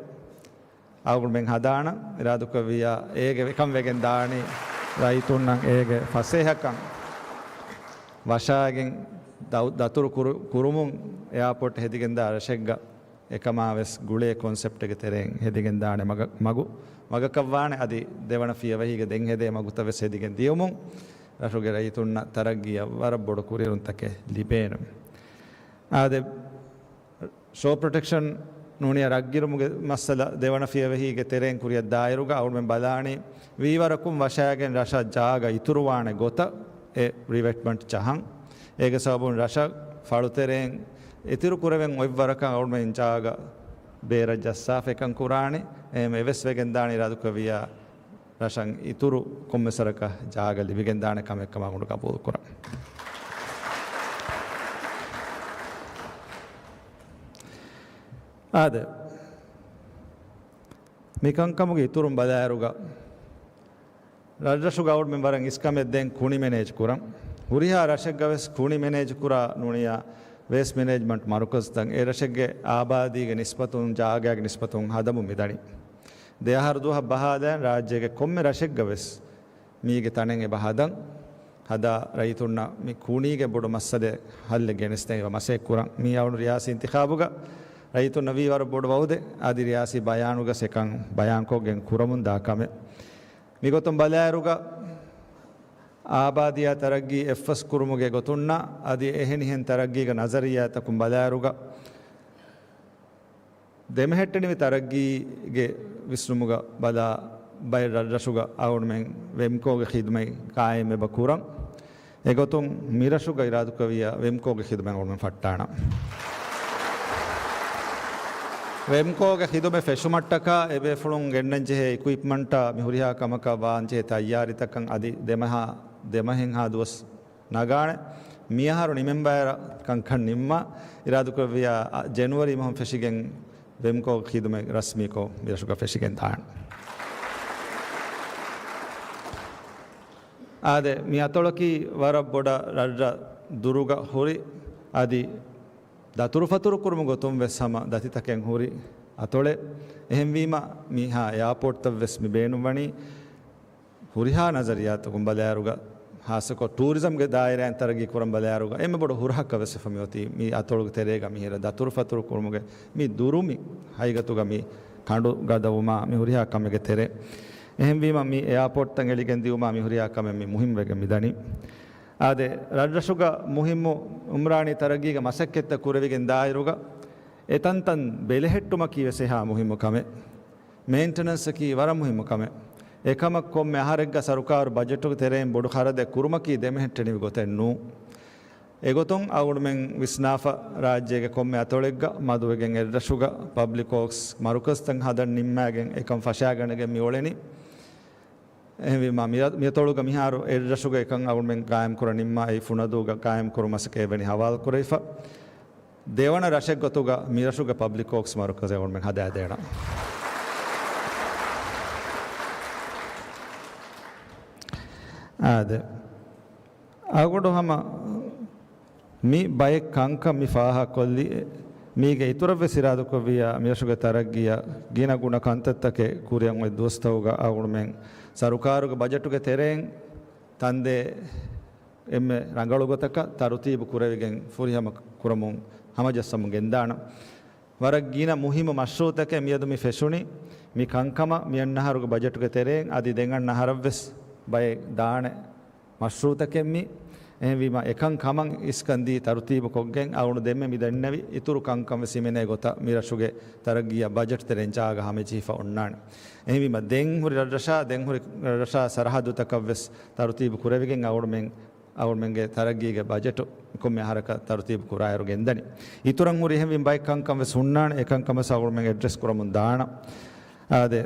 އަޅުގަނޑުމެން ހަދާނަން އިރާދަކުރެއްވިއްޔާ، އޭގެ އެކަން ވެގެން ދާނީ ރައްޔިތުންނަށް އޭގެ ފަސޭހަކަން ވަށާގެން ދައު-، ދަތުރު ކުރު-، ކުރުމުން އެއާޕޯޓް ހެދިގެންދާ ރަށެއްގަ އެކަމާ ވެސް ގުޅޭ ކޮންސެޕްޓެއްގެ ތެރެއިން ހެދިގެންދާނެ މަގަ-، މަގު-، މަގަކަށްވާނެ. އަދި ދެވަނަ ފިޔަވަހީގެ ދެން ހެދޭ މަގުތައް ވެސް ހެދިގެން ދިޔުމުން ރަށުގެ ރައްޔިތުންނަށް ތަރައްގީއަށް ވަރަށް ބޮޑު ކުރިއެރުންތަކެއް ލިބޭނެ. އާދެ، ޝޯ ޕްރޮޓެކްޝަން ނޫނީ ރަށްގިރުމުގެ މައްސަލަ ދެވަނަ ފިޔަވަހީގެ ތެރެއިން ކުރިއަށް ދާއިރުގަ އަޅުގަނޑުމެން ބަލާނީ ވީވަރަކުން ވަށާގެން ރަށަށް ޖާގަ އިތުރުވާނެ ގޮތަށް އެ ރިވެޓްމަންޓް ޖަހަން. އޭގެ ސަބަބުން ރަށަށް ފަޅުތެރެއިން އިތުރު ކުރެވެން އޮތްވަރަކަށް އަޅުގަނޑުމެން ޖާގަ ބޭރަށް ޖައްސާފަ އެކަން ކުރާނީ. އެހެން އެވެސް ވެގެންދާނީ އިރާދަކުރެއްވިއްޔާ ރަށަށް އިތުރު ކޮންމެސް ވަރަކަށް ޖާގަ ލިބިގެންދާނެ ކަމެއް ކަމަށް އަޅުގަނޑު ގަބޫލު ކުރަން. އާދެ، މި ކަންކަމުގެ އިތުރުން ބަލާއިރުގަ، ރަށްރަށުގަ އަޅުގަނޑުމެން ވަރަށް އިސްކަމެއް ދޭން ކުނި މެނޭޖް ކުރަން. ހުރިހާ ރަށެއްގަ ވެސް ކުނި މެނޭޖް ކުރާ ނޫނިއްޔާ ވޭސްޓް މެނޭޖްމަންޓް މަރުކަޒުތައް އެ ރަށެއްގެ އާބާދީގެ ނިސްބަތުން، ޖާގައިގެ ނިސްބަތުން ހަދަމުން މިދަނީ. ދެ އަހަރު ދުވަހަށް ބަހާލައިން ރާއްޖޭގެ ކޮންމެ ރަށެއްގަ ވެސް މީގެ ތަނެއް އެބަ ހަދަން. ހަދާ ރައްޔިތުންނަށް މި ކުނީގެ ބޮޑު މައްސަލައެއް ހައްލެއް ގެނެސްދޭން އެބަ މަސައްކަތް ކުރަން. މީ އަޅުގަނޑު ރިޔާސީ އިންތިޚާބުގަ ރައްޔިތުންނަށް ވީ ވަރަށް ބޮޑު ވައުދެއް. އަދި ރިޔާސީ ބަޔާނުގަ އެކަން ބަޔާންކޮށްގެން ކުރަމުންދާ ކަމެއް. މިގޮތުން ބަލާއިރުގަ، އާބާދީއާ ތަރައްގީ އެއްފަސްކުރުމުގެ ގޮތުންނާ އަދި އެހެނިހެން ތަރައްގީގެ ނަޒަރިއްޔާތަކުން ބަލާއިރުގަ، ދެމެހެއްޓެނިވި ތަރައްގީގެ ވިސްނުމުގަ ބަލާ ބައެއް ރަށްރަށުގަ އަޅުގަނޑުމެން ވެމްކޯގެ ޚިދުމަތް ޤާއިމް އެބަ ކުރަން. އެގޮތުން މިރަށުގައި އިރާދަކުރެއްވިޔާ ވެމްކޯގެ ޚިދުމަތް އަޅުގަނޑުމެން ފައްޓާނަން. ވެމްކޯގެ ޚިދުމަތް ފެށުމަށްޓަކާ އެބޭފުޅުން ގެންނަންޖެހޭ އިކުއިޕްމަންޓާ މި ހުރިހާ ކަމަކަށް ވާންޖެހޭ ތައްޔާރީތަކަށް އަދި ދެމަހާ، ދެމަހެއްހާ ދުވަސް ނަގާނެ. މިއަހަރު ނިމެންބާރަށް ކަންކަން ނިންމާ، އިރާދަކުރެއްވިޔާ ޖެނުއަރީ މަހުން ފެށިގެން ވެމްކޯގެ ޚިދުމަތް ރަސްމީކޮށް މިރަށުގަ ފެށިގެން ދާނެ. އާދެ، މި އަތޮޅަކީ ވަރަށް ބޮޑަށް ރަށްރަށް ދުރުގަ ހުރި، އަދި ދަތުރުފަތުރު ކުރުމުގެ ގޮތުން ވެސް ހަމަ ދަތިތަކެއް ހުރި އަތޮޅެއް. އެހެންވީމަ، މިހާ އެއާޕޯޓްތައް ވެސް މި ބޭނުންވަނީ ހުރިހާ ނަޒަރިއްޔާތަކުން ބަލާއިރުގަ، ހާއްސަކޮށް ޓޫރިޒަމްގެ ދާއިރާއިން ތަރައްގީ ކުރަން ބަލާއިރުގަ، އެންމެ ބޮޑު ހުރަހަކަށް ވެސް ވެފަ މިއޮތީ މި އަތޮޅުގެ ތެރޭގަ މިހިރަ ދަތުރުފަތުރު ކުރުމުގެ މި ދުރު މި ހަގީގަތުގަ މި ކަނޑު ގަދަވުމާ މި ހުރިހާ ކަމެއްގެ ތެރޭ. އެހެންވީމަ، މި އެއާޕޯޓްތައް އެޅިގެން ދިއުމާ މި ހުރިހާ ކަމެއް މި މުހިންމުވެގެން މި ދަނީ. އާދެ، ރަށްރަށުގަ މުހިންމު އުމްރާނީ ތަރައްގީގެ މަސައްކަތްތައް ކުރެވިގެން ދާއިރުގަ، އެތަންތަން ބެލެހެއްޓުމަކީ ވެސް އެހާ މުހިންމު ކަމެއް. މެއިންޓެނަންސަކީ ވަރަށް މުހިއްމު ކަމެއް. އެކަމަށް ކޮންމެ އަހަރެއްގަ ސަރުކާރު ބަޖެޓުގެ ތެރެއިން ބޮޑު ޚަރަދެއް ކުރުމަކީ ދެމެހެއްޓެނިވި ގޮތެއް ނޫން. އެގޮތުން އަޅުގަނޑުމެން ވިސްނާފަ، ރާއްޖޭގެ ކޮންމެ އަތޮޅެއްގަ މަދުވެގެން އެއްރަށުގަ ޕަބްލިކް ވޯކްސް މަރުކަޒްތައް ހަދަން ނިންމާގެން އެކަން ފަށާގަނެގެން މި އުޅެނީ. އެހެންވީމަ، މި-، މިއަތޮޅުގަ މިހާރު އެއްރަށުގަ އެކަން އަޅުގަނޑުމެން ޤާއިމް ކުރަން ނިންމާ، އެއީ ފުނަދޫގަ ޤާއިމް ކުރު މަސައްކަތް އެވެނި ހަވާލު ކުރެވިފަ. ދެވަނަ ރަށެއް ގޮތުގަ މިރަށުގެ ޕަބްލިކް ވޯކްސް މަރުކަޒެއް އަޅުގަނޑުމެން ހަދާދޭނަން. އާދެ، އަޅުގަނޑު ހަމަ މި ބައެއް ކަންކަން މި ފާހަގަކޮށްލި، މީގެ އިތުރަށްވެސް އިރާދަކުރެއްވިޔާ، މިރަށުގެ ތަރައްގީއަށް ގިނަ ގުނަ ކަންތައްތަކެއް ކުރިއަށް އޮތް ދުވަސްތަކުގަ އަޅުގަނޑުމެން ސަރުކާރުގެ ބަޖެޓުގެ ތެރެއިން ތަންދޭ އެންމެ ރަނގަޅު ގޮތަކަށް ތަރުތީބު ކުރެވިގެން ފުރިހަމަ ކުރަމުން ހަމަޖައްސަމުން ގެންދާނަން. ވަރަށް ގިނަ މުހިއްމު މަޝްރޫޢުތަކެއް މިއަދު މި ފެށުނީ. މި ކަންކަމަށް މިއަންނަހަރުގެ ބަޖެޓުގެ ތެރެއިން އަދި ދެން އަންނަ އަހަރަށްވެސް ބައެއް ދާނެ މަޝްރޫޢުތަކެއް މި. އެހެންވީމަ، އެކަން ކަމަށް އިސްކަން ދީ ތަރުތީބު ކޮށްގެން އަޅުގަނޑު ދެންމެ މި ދެންނެވި އިތުރު ކަންކަން ވެސް ހިމެނޭ ގޮތަށް މި ރަށުގެ ތަރައްގީއަށް ބަޖެޓް ތެރެއިން ޖާގަ ހަމަޖެހިފަ އޮންނާނެ. އެހެންވީމަ، ދެން ހުރި ރަށްރަށާ، ދެން ހުރި ރަށްރަށާ ސަރަހައްދުތަކަށް ވެސް ތަރުތީބު ކުރެވިގެން އަޅުގަނޑުމެން އަޅުގަނޑުމެންގެ ތަރައްގީގެ ބަޖެޓު ކޮންމެ އަހަރަކަށް ތަރުތީބު ކުރާއިރު ގެންދަނީ. އިތުރަށް ހުރި އެހެންވީމަ ބައެއް ކަންކަން ވެސް ހުންނާނެ، އެކަންކަން ވެސް އަޅުގަނޑުމެން އެޑްރެސް ކުރަމުން ދާނަން. އާދެ،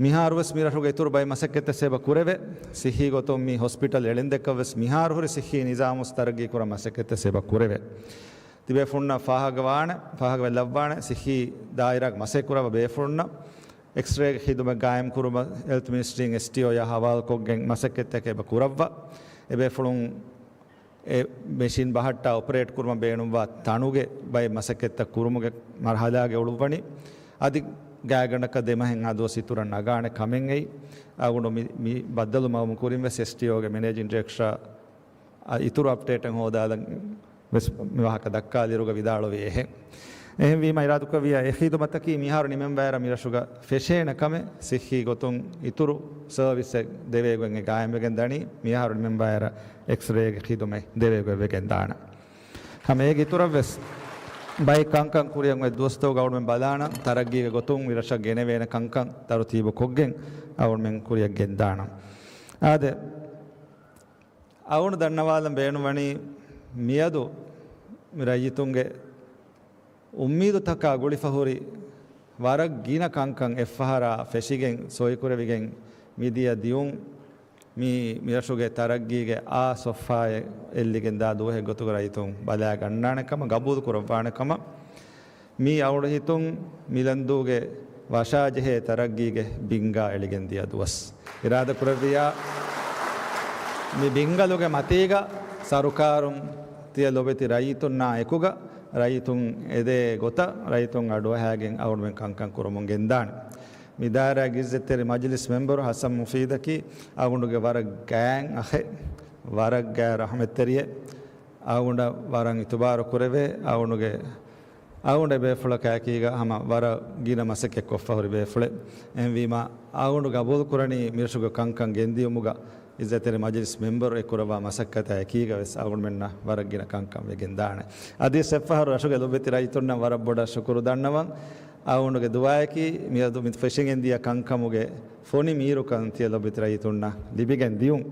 މިހާރު ވެސް މި ރަށުގެ އިތުރު ބައެއް މަސައްކަތްތައް ވެސް އެބަ ކުރެވޭ. ސިއްހީ ގޮތުން މި ހޮސްޕިޓަލް އެޅެން ދެއްކަށް ވެސް މިހާރު ހުރި ސިއްހީ ނިޒާމު ވެސް ތަރައްގީ ކުރަން މަސައްކަތްތައް ވެސް އެބަ ކުރެވޭ. ތިބޭފުންނަށް ފާހަގަވާނެ، ފާހަގަވެ ލައްވާނެ، ސިއްހީ ދާއިރާގެ މަސައްކަތް ކުރައްވާ ބޭފުޅުންނަށް އެކްސްރޭގެ ޚިދުމަތް ގާއިމް ކުރުމަށް ހެލްތު މިނިސްޓްރީން އެސްޓީއޯއާ ހަވާލުކޮށްގެން މަސައްކަތްތަކެއް އެބަ ކުރައްވާ. އެބޭފުޅުން އެ މެޝިން ބަހައްޓާ އޮޕަރޭޓް ކުރުމަށް ބޭނުންވާ ތަނުގެ ބައެއް މަސައްކަތްތައް ކުރުމުގެ މަރުހަލާގަ އުޅުއްވަނީ. އަދި ގާތްގަނޑަކަށް ދެމަހެއްހާ ދުވަސް އިތުރަށް ނަގާނެ ކަމެއް އެއީ. އަޅުގަނޑު މި، މި ބައްދަލު މަގުމަށް ކުރިން ވެސް އެސްޓީއޯގެ މެނޭޖިން ޑިރެކްޓަރ އަ، އިތުރު އަޕްޑޭޓެއް ހޯދާލަން ވެސް މި ވާހަކަ ދައްކާލިއިރުގަ ވިދާޅުވި އެހެން. އެހެންވީމަ، އިރާދަކުރެއްވިޔާ އެ ޚިދުމަތަކީ މިހާރު ނިމެންވާއިރަށް މި ރަށުގަ ފެށޭނެ ކަމެއް. ސިއްހީ ގޮތުން އިތުރު ސަރވިސްއެއް ދެވޭގޮތް އެ ގާއިމްވެގެން ދަނީ. މިހާރު ނިމެންވާއިރަށް އެކްސްރޭގެ ޚިދުމަތް ދެވޭގޮތް ވެގެން ދާނަން. ހަމަ އޭގެ އިތުރަށް ވެސް ބައެއް ކަންކަން ކުރިއަށް އޮތް ދުވަސްތަކުގަ އަޅުގަނޑުމެން ބަލާނަން، ތަރައްގީގެ ގޮތުން މި ރަށަށް ގެނެވޭނެ ކަންކަން ތަރުތީބު ކޮށްގެން އަޅުގަނޑުމެން ކުރިއަށް ގެންދާނަން. އާދެ، އަޅުގަނޑު ދަންނަވާލަން ބޭނުންވަނީ، މިއަދު މި ރައްޔިތުންގެ އުއްމީދުތަކާ ގުޅިފަ ހުރި ވަރަށް ގިނަ ކަންކަން އެއްފަހަރާ ފެށިގެން ސޮއިކުރެވިގެން މިދިޔަ ދިޔުން މި، މި ރަށުގެ ތަރައްގީގެ އާ ސޮފްހާއެއް އެއްލިގެންދާ ދުވަހެއް ގޮތުގަ ރައްޔިތުން ބަލާ ގަންނާނެ ކަމަށް، ގަބޫލު ކުރައްވާނެ ކަމަށް. މީ އަޅުގަނޑު ހިތުން މިލަންދޫގެ ވަށާޖެހޭ ތަރައްގީގެ ބިންގާ އެޅިގެން ދިޔަ ދުވަސް. އިރާދަކުރެއްވިޔާ، މި ބިންގަލުގެ މަތީގަ ސަރުކާރުން ތިޔަ ލޮބެތި ރައްޔިތުންނާ އެކުގަ، ރައްޔިތުން އެދޭ ގޮތަށް ރައްޔިތުން އަޑުއަހާގެން އަޅުގަނޑުމެން ކަންކަން ކުރަމުން ގެންދާނެ. މި ދާއިރާގެ އިއްޒަތްތެރި މަޖިލިސް މެމްބަރު ހަސަން މުފީދަކީ އަޅުގަނޑުގެ ވަރަށް ގާތް އަޚެއް، ވަރަށް ގާތް ރަޙްމަތްތެރިއެއް. އަޅުގަނޑަށް ވަރަށް އިތުބާރު ކުރެވޭ. އަޅުގަނޑުގެ، އަޅުގަނޑު އެބޭފުޅަކާއެކީގަ ހަމަ ވަރަށް ގިނަ މަސައްކަތް ކޮށްފަ ހުރި ބޭފުޅެއް. އެހެންވީމަ، އަޅުގަނޑު ގަބޫލު ކުރަނީ މިރަށުގެ ކަންކަން ގެންދިޔުމުގަ އިއްޒަތްތެރި މަޖިލިސް މެމްބަރު އެ ކުރައްވާ މަސައްކަތާ އެކީގަ ވެސް އަޅުގަނޑުމެންނަށް ވަރަށް ގިނަ ކަންކަން ވެގެން ދާނެ. އަދިވެސް އެއްފަހަރު ރަށުގެ ލޮބުވެތި ރައްޔިތުންނަށް ވަރަށް ބޮޑަށް ޝުކުރު ދަންނަވަން. އަޅުގަނޑުގެ ދުޢާއަކީ މިއަދު މި ފެށިގެން ދިޔަ ކަންކަމުގެ ފޮނި މީރުކަން ތިޔަ ލޮބުވެތި ރައްޔިތުންނަށް ލިބިގެން ދިޔުން.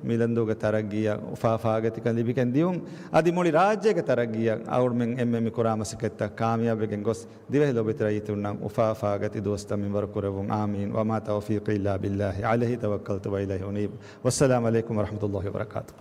މިލަންދޫގެ ތަރައްގީއަށް އުފާ ފާގަތިކަން ލިބިގެން ދިޔުން. އަދި މުޅި ރާއްޖޭގެ ތަރައްގީއަށް އަޅުގަނޑުމެން އެންމެ މި ކުރާ މަސައްކަތްތައް ކާމިޔާބުވެގެން ގޮސް، ދިވެހި ލޮބުވެތި ރައްޔިތުންނަށް އުފާ ފާގަތި ދުވަސްތައް މިންވަރު ކުރެއްވުން. އާމީން. وما توفيقي إلا بالله عليه توكلت وإليه أنيب. والسلام عليكم ورحمة الله وبركاته.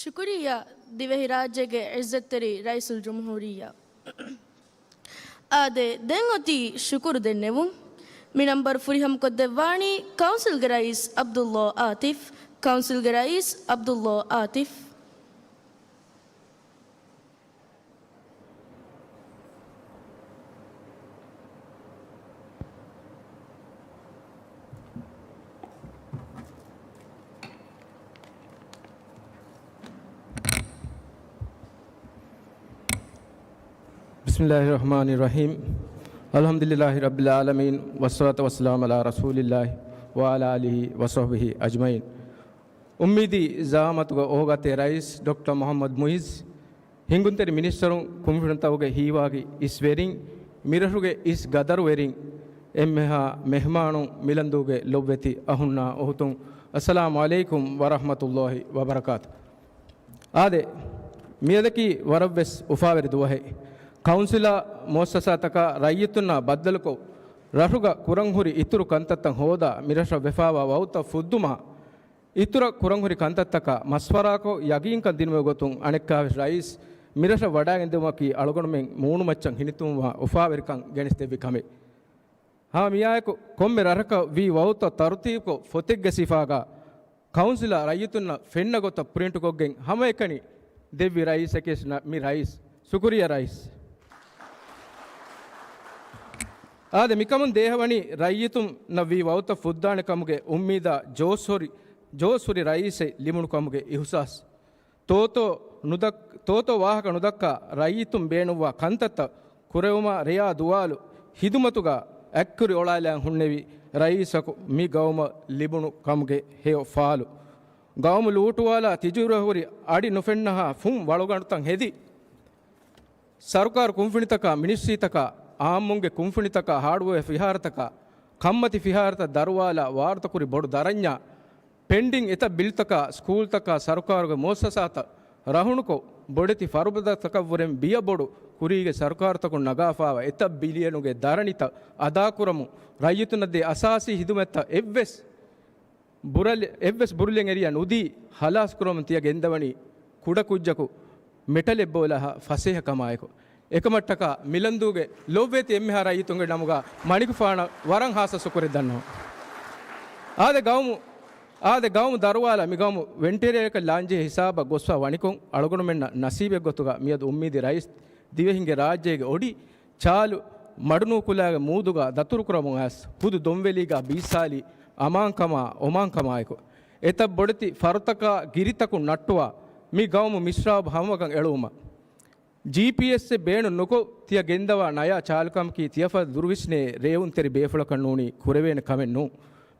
ޝުކުރިއްޔާ ދިވެހިރާއްޖޭގެ އިއްޒަތްތެރި ރައީސުލްޖުމްހޫރިއްޔާ. އާދެ، ދެން އޮތީ ޝުކުރު ދެންނެވުން. މި ނަންބަރު ފުރިހަމަކޮށްދެއްވާނީ ކައުންސިލްގެ ރައީސް ޢަބްދުﷲ އާތިފް. ކައުންސިލްގެ ރައީސް ޢަބްދުﷲ އާތިފް. بسم الله الرحمن الرحيم. الحمد لله رب العالمين، والصلاة والسلام على رسول الله وعلى آله وصحبه أجمعين. އުއްމީދީ ޒަޢާމަތުގެ އޯގާތެރި ރައީސް ޑޮކްޓަރ މުޙައްމަދު މުޢިއްޒު، ހިނގުންތެރި މިނިސްޓަރުން، ކުންފުނިތަކުގެ ހީވާގި އިސް ވެރިން، މިރަށުގެ އިސް ގަދަރުވެރިން، އެންމެހާ މެހްމާނުން، މިލަންދޫގެ ލޮބުވެތި އަހުންނާ އުޚުތުން، އައްސަލާމު ޢަލައިކުމް ވަރަޙްމަތުﷲި ވަބަރަކާތު. އާދެ، މިއަދަކީ ވަރަށްވެސް އުފާވެރި ދުވަހެއް. ކައުންސިލާ މުއައްސަސާތަކާ ރައްޔިތުންނާ ބައްދަލުކޮށް، ރަށުގަ ކުރަންހުރި އިތުރު ކަންތައްތައް ހޯދާ، މިރަށަށް ވެފާވާ ވައުތައް ފުއްދުމާ، އިތުރަށް ކުރަންހުރި ކަންތައްތަކަށް މަސްވަރާކޮށް، ޔަގީންކަން ދިނުމުގެ ގޮތުން އަނެއްކާވެސް ރައީސް މިރަށަށް ވަޑައިގެންދިއުމަކީ އަޅުގަނޑުމެން މޫނުމައްޗަށް ހިނިތުންވާ އުފާވެރިކަން ގެނެސްދެއްވި ކަމެއް. ހަމަ މިއާއެކު ކޮންމެ ރަށަކަށް ވީ ވައުތައް ތަރުތީބުކޮށް، ފޮތެއްގެ ސިފާގަ ކައުންސިލާ ރައްޔިތުންނަށް ފެންނަ ގޮތަށް ޕްރިންޓުކޮށްގެން ހަމައެކަނި ދެއްވި ރައީސަކީ މި ރައީސް. ޝުކުރިއްޔާ ރައީސް. އާދެ، މިކަމުން ދޭހަވަނީ ރައްޔިތުންނަށް ވީ ވައުތަށް ފުއްދާނެ ކަމުގެ އުއްމީދާ ޖޯސްހުރި، ޖޯސްހުރި ރައީސެއް ލިބުނު ކަމުގެ އިހުސާސް. ތޯތޯ ނުދައް-، ތޯތޯ ވާހަކަ ނުދައްކާ ރައްޔިތުން ބޭނުންވާ ކަންތައްތައް ކުރެވުމާ ރެޔާ ދުވާލު ހިދުމަތުގަ އަތްކުރި އޮޅާލާން ހުންނެވި ރައީސަކު މި ގައުމަށް ލިބުނު ކަމުގެ ހެޔޮ ފާލު. ގައުމު ލޫޓުވާލާ ތިޖުރަހުރި އަޑި ނުފެންނަހާ ފުން ވަޅުގަނޑުތައް ހެދި، ސަރުކާރު ކުންފުނިތަކާ، މިނިސްޓްރީތަކާ، އާއްމުންގެ ކުންފުނިތަކާ، ހާޑްވެއާ ފިހާރަތަކާ، ކަންމަތި ފިހާރަތައް ދަރުވާލާ ވާރުތަކުރި ބޮޑު ދަރަންޏާ، ޕެންޑިން އެތައް ބިލްތަކާ، ސްކޫލްތަކާ، ސަރުކާރުގެ މުއައްސަސާތައް ރަހުނުކޮށް، ބޮޑެތި ފަރުބަދަތަކަށްވުރެން ބިޔަ ބޮޑު ކުރީގެ ސަރުކާރުތަކުން ނަގާފާވާ އެތައް ބިލިއަނުގެ ދަރަނިތައް އަދާކުރަމުން، ރައްޔިތުންނަށް ދޭ އަސާސީ ހިދުމަތްތައް އެއްވެސް ބުރަލެ-، އެއްވެސް ބުރުލެއް އެރިޔާ ނުދީ، ހަލާސް ކުރަމުން ތިޔަ ގެންދަވަނީ ކުޑަކުއްޖަކު މެޓަލެއް ބޯލާހާ ފަސޭހަކަމާއެކު. އެކަމަށްޓަކާ މިލަންދޫގެ ލޮބުވެތި އެންމެހާ ރައްޔިތުންގެ ނަމުގަ މަނިކުފާނަށް ވަރަށް ހާއްސަ ޝުކުރެއް ދަންނަވަން. އާދެ ގައުމު، އާދެ ގައުމު ދަރުވާލާ މި ގައުމު ވެންޓިލޭޓަރަކަށް ލާންޖެހޭ ހިސާބަށް ގޮސްފާ ވަނިކޮށް، އަޅުގަނޑުމެންނަށް ނަސީބެއް ގޮތުގަ މިއަދު އުއްމީދީ ރައީސް ދިވެހިންގެ ރާއްޖޭގެ އޮޑި ޗާލު މަޑުނޫކުލާގެ މޫދުގަ ދަތުރުކުރަމުން އައިސް، ހުދު ދޮންވެލީގަ ބީއްސާލި އަމާންކަމާ އޮމާންކަމާއެކު، އެތައް ބޮޑެތި ފަރުތަކާ ގިރިތަކުން ނައްޓުވާ، މި ގައުމު މިސްރާބު ހަމަވަގަން އެޅުވުމަށް. ޖީޕީއެސްއެއް ބޭނުން ނުކޮށް، ތިޔަ ގެންދަވާ ނަޔާ ޗާލުކަމަކީ ތިޔަފަދަ ދުރުވިސްނޭ ރޭވުންތެރި ބޭފުޅަކަށް ނޫނީ ކުރެވޭނެ ކަމެއް ނޫން.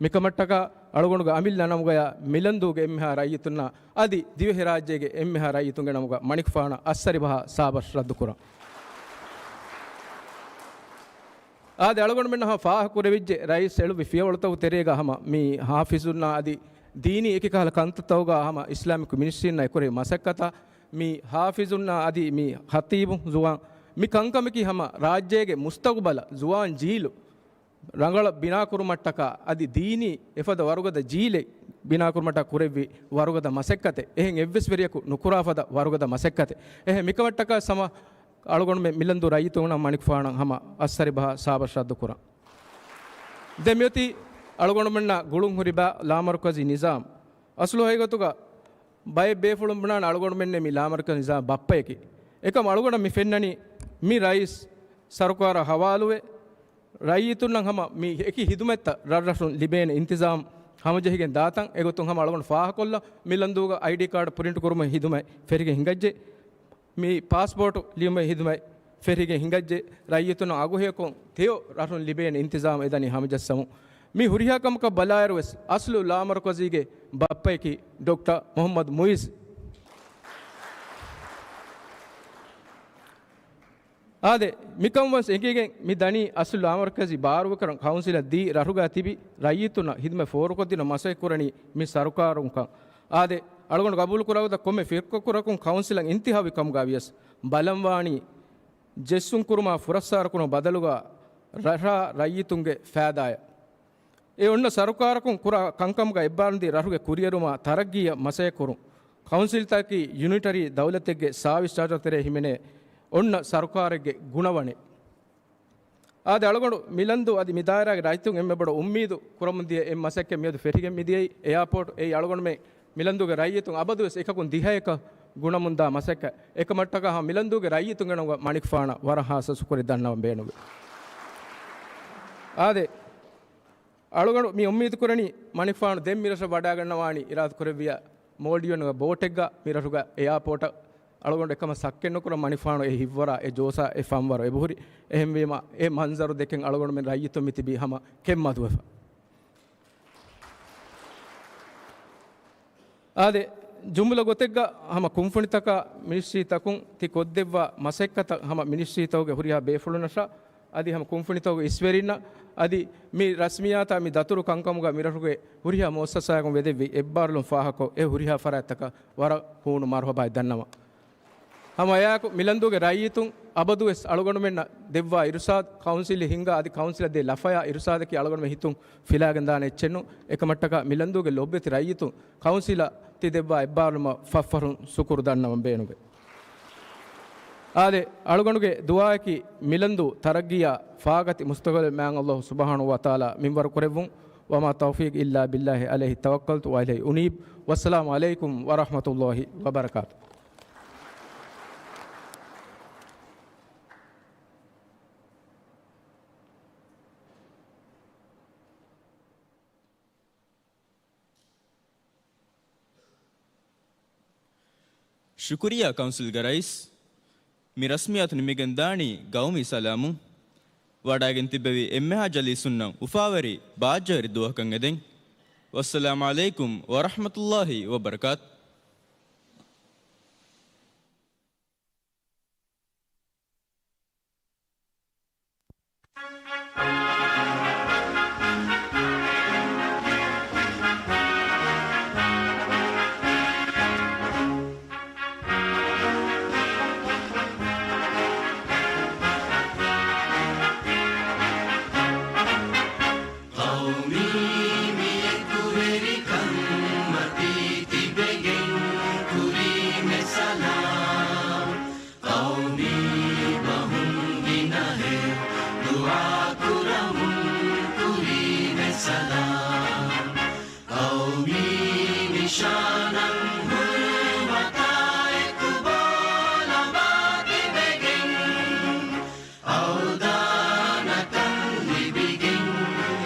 މިކަމަށްޓަކާ އަޅުގަނޑުގެ އަމިއްލަ ނަމުގަޔާ މިލަންދޫގެ އެންމެހާ ރައްޔިތުންނާ އަދި ދިވެހިރާއްޖޭގެ އެންމެހާ ރައްޔިތުންގެ ނަމުގަ މަނިކުފާނަށް އައްސަރިބަހާ ސާބަސް ރައްދުކުރަން. އާދެ، އަޅުގަނޑުމެންނަށް ހަމަ ފާހަގަކުރެވިއްޖެ، ރައީސް އެޅުއްވި ފިޔަވަޅުތަކުގެ ތެރޭގަ ހަމަ މި ހާފިޒުންނާ އަދި ދީނީ އެކިކަހަލަ ކަންތައްތަކުގަ ހަމަ އިސްލާމިކް މިނިސްޓްރީންނާ އެކުރެވި މަސައްކަތަށް މި ހާފިޒުންނާ އަދި މި ޚަތީބު ޒުވާން މި ކަންކަމަކީ ހަމަ ރާއްޖޭގެ މުސްތަގުބަލަށް ޒުވާން ޖީލު ރަނގަޅަށް ބިނާކުރުމަށްޓަކާ އަދި ދީނީ އެފަދަ ވަރުގަދަ ޖީލެއް ބިނާކުރުމަށްޓަކާ ކުރެއްވި ވަރުގަދަ މަސައްކަތެއް. އެހެން އެއްވެސް ވެރިޔަކު ނުކުރާ ފަދަ ވަރުގަދަ މަސައްކަތެއް. އެހެން މިކަމަށްޓަކާ ހަމަ އަޅުގަނޑުމެން މިލަންދޫ ރައްޔިތުންނަށް މަނިކުފާނަށް ހަމަ އައްސަރިބަހާ ސާބަސް ރައްދުކުރަން. ދެން މިއޮތީ އަޅުގަނޑުމެންނާ ގުޅުން ހުރި ބައި ލާމަރުކަޒީ ނިޒާމް. އަސްލު ހަގީގަތުގަ ބައެއް ބޭފުޅުން ބުނާނެ އަޅުގަނޑުމެންނޭ މި ލާމަރުކަޒީ ނިޒާމް ބައްޕަޔަކީ. އެކަމް އަޅުގަނޑަށް މި ފެންނަނީ މި ރައީސް ސަރުކާރަށް ހަވާލުވެ، ރައްޔިތުންނަށް ހަމަ މި އެކި ހިދުމަތްތައް ރަށްރަށުން ލިބޭނެ އިންތިޒާމް ހަމަޖެހިގެން ދާތަން. އެގޮތުން ހަމަ އަޅުގަނޑު ފާހަކޮށްލަ، މި ލަންދޫގަ އައިޑީ ކާޑް ޕްރިންޓް ކުރުމުގެ ހިދުމަތް ފެށިގެން ހިނގައްޖެ. މި ޕާސްޕޯޓު ލިޔުމުގެ ހިދުމަތް ފެށިގެން ހިނގައްޖެ. ރައްޔިތުންނަށް އަގުހެޔޮކޮށް ތެޔޮ ރަށުން ލިބޭނެ އިންތިޒާމް އެދަނީ ހަމަޖައްސަމުން. މި ހުރިހާ ކަމަކަށް ބަލާއިރު ވެސް އަސްލު ލާމަރުކަޒީގެ ބައްޕަޔަކީ ޑޮކްޓަރ މުހައްމަދު މުއިޒް. އާދެ، މިކަން ވެސް އެނގިގެން މި ދަނީ އަސްލު ލާމަރުކަޒީ ބާރުވެކަރަން ކައުންސިލަށް ދީ ރަށުގަ ތިބި ރައްޔިތުންނަށް ހިދުމަތް ފޯރުކޮށްދިނުން މަސައްކަތްކުރަނީ މި ސަރުކާރުންކަން. އާދެ، އަޅުގަނޑު ގަބޫލުކުރާ ގޮތަށް ކޮންމެ ފިރުޤަކުރަކުން ކައުންސިލަށް އިންތިހާބުވި ކަމުގަ ވިޔަސް ބަލަންވާނީ ޖެއްސުން ކުރުމާ ފުރައްސާރަކުރުމަށް ބަދަލުގަ ރަށާ ރައްޔިތުންގެ ފައިދާއަށް. އެ އޮންނަ ސަރުކާރަކުން ކުރާ ކަންކަމުގަ އެއްބާރުލުންދީ ރަށުގެ ކުރިއެރުމާ ތަރައްގީއަށް މަސައްކަތްކުރުން. ކައުންސިލްތަކަކީ ޔުނިޓަރީ ދައުލަތެއްގެ ސާވިސް ޗާޓަރު ތެރޭ ހިމެނޭ އޮންނަ ސަރުކާރެއްގެ ގުނަވަނެއް. އާދެ، އަޅުގަނޑު މިލަންދޫ އަދި މިދާއިރާގެ ރައްޔިތުން އެންމެ ބޮޑަށް އުއްމީދު ކުރަމުންދިޔަ އެއް މަސައްކަތް މިއަދު ފެށިގެން މިދިޔައީ. އެއާޕޯޓް އެއީ އަޅުގަނޑުމެން މިލަންދޫގެ ރައްޔިތުން އަބަދުވެސް އެކަކުން ދިހައެކަށް ގުނަމުންދާ މަސައްކަތް. އެކަމަށްޓަކާ ހަމަ މިލަންދޫގެ ރައްޔިތުންގެ ނަން މަނިކުފާނަށް ވަރަށް ހާއްސަ ޝުކުރެއް ދަންނަވަން ބޭނުންވޭ. އާދެ، އަޅުގަނޑު މި އުއްމީދު ކުރަނީ މަނިކުފާނު ދެން މިރަށަށް ވަޑައިގަންނަވާނީ އިރާދަކުރެއްވިޔާ މޯލްޑިވް އިން ބޯޓެއްގަ މިރަށުގަ އެއާޕޯޓަށް އަޅުގަނޑު އެކަމަށް ޝައްކެއްނުކުރަން މަނިކުފާނު އެ ހިއްވަރާ އެ ޖޯޝާ އެ ފަންވަރު އެބަހުރި. އެހެންވީމަ އެ މަންޒަރު ދެކެން އަޅުގަނޑުމެން ރައްޔިތުން މިތިބީ ހަމަ ކެތްމަދުވެފަ. އާދެ، ޖުމްލަ ގޮތެއްގަ ހަމަ ކުންފުނިތަކާ މިނިސްޓްރީތަކުން ތި ކޮށްދެއްވާ މަސައްކަތަށް ހަމަ މިނިސްޓްރީތަކުގެ ހުރިހާ ބޭފުޅުންނަށާ އަދި ހަމަ ކުންފުނިތަކުގެ އިސްވެރިންނަށް އަދި މި ރަސްމިއްޔާތާ މި ދަތުރު ކަންކަމުގަ މިރަށުގެ ހުރިހާ މުއައްސަސާއަކުން ވެދެއްވި އެއްބާރުލުން ފާހަކޮށް އެ ހުރިހާ ފަރާތްތަކަށް ވަރަށް ހޫނު މަރުހަބާއެއް ދަންނަވަން. ހަމަ އެއާއެކު މިލަންދޫގެ ރައްޔިތުން އަބަދުވެސް އަޅުގަނޑުމެންނަށް ދެއްވާ އިރުޝާދު، ކައުންސިލް ހިންގާ އަދި ކައުންސިލަށް ދޭ ލަފަޔާ އިރުޝާދަކީ އަޅުގަނޑުމެން ހިތުން ފިލާގެން ދާނެ އެއްޗެއްނު. އެކަމަށްޓަކާ މިލަންދޫގެ ލޮބުވެތި ރައްޔިތުން ކައުންސިލަށް ތި ދެއްވާ އެއްބާރުލުމަށް ފަށްފަށުން ޝުކުރު ދަންނަވަން ބޭނުންވޭ. އާދެ، އަޅުގަނޑުގެ ދުޢާއަކީ މިލަންދޫ ތަރައްގީއާ ފާގަތި މުސްތަޤުބަލެއް މާތް ﷲ ސުބްޙާނަހޫ ވަތަޢާލާ މިންވަރު ކުރެއްވުން. وما توفيقي إلا بالله عليه توكلت وإليه أنيب. والسلام عليكم ورحمة الله وبركاته. ޝުކުރިއްޔާ ކައުންސިލްގެ ރައީސް. މި ރަސްމިއްޔާތު ނިމިގެން ދާނީ ގައުމީ ސަލާމުން. ވަޑައިގެން ތިއްބެވި އެންމެހާ ޖަލީސުންނަށް އުފާވެރި ބާއްޖަވެރި ދުވަހަކަށް އެދެން. ވައްސަލާމް ޢަލައިކުމް ވަރަޙްމަތުﷲި ވަބަރަކާތު. ޤައުމީ މިޔަކުވެރިކަން މަތީ ތިބެގެން ކުރީމެ ސަލާމް. ޤައުމީ ބަހުން ގިނަހެޔޮ ދުޢާކުރަމުން ކުރީމެ ސަލާމް. ޤައުމީ ނިޝާނަށް ހުރުމަތާ އެކު ބޯލަމާ ތިބެގެން އަވަދާންކަން ލިބިގެން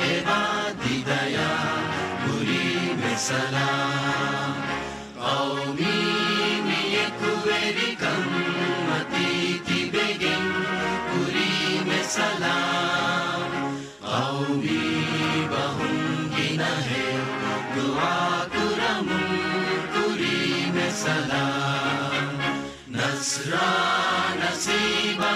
އެބަ ދިދަޔާ ކުރީމެ ސަލާމް. ޤައުމީ މިޔަކުވެރިކަން މަތީ ތިބެގެން ކުރީމެ ސަލާމް. ޤައުމީ ބަހުން ގިނަހެޔޮ ދުޢާކުރަމުން ކުރީމެ ސަލާމް. ނަޞްރާ ނަސީބާ